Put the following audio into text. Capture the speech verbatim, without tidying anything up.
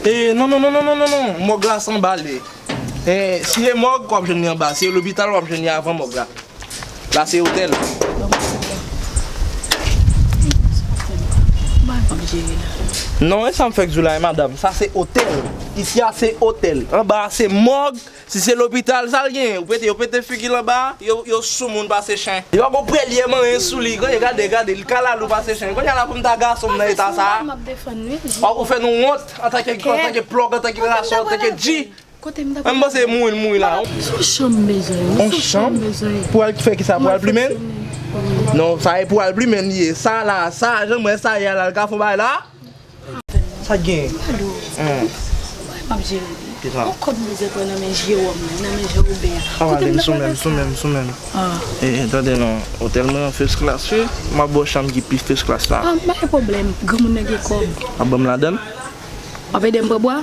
E non, non, non, non, non, non, non. Mòg la se anba l ye. E, si se mòg, w ap jwenn li anba. Si se lopital, w ap jwenn li avan mòg la. La se otèl. Non, e sa m fèk di w la, e madanm. Sa se otèl. Isi a se otèl. Anba a se mòg. Si se lopital, sa l genyen? Ou pete, yo pete figi l anba, yo, yo sou moun pase chen. Yo pa gon prelye manyen sou li, gade, gade, gade, li kalalou pase chen. Kounye a la pou m ta gason m nan eta sa a. Ou fè nou wont antanke, antanke plòg, antanke rason, antanke G. Mwen panse mouri l mouri la. Se yon chanm bezwen wi. On chanm? Pou al fè kisa? Pou al plimen? Non, sa e pou al plimen li ye. Sa la, sa, jan m wè sa ye a la, l ka fè yon bagay la. Sa gen? Ado. M ap jere li. Yon kòb m bezwen pran nan men Jewòm nan, nan men Jan Woben an. Kote m ta pral sa? Sou menm, sou menm, sou menm. E, tande non, otèl mwen an first class wi. M ap ba w chanm ki pi first class la. Ah, pa gen pwoblèm, granmoun nan gen kòb. W ap ban m ladan l? W ap ede m pran bwa?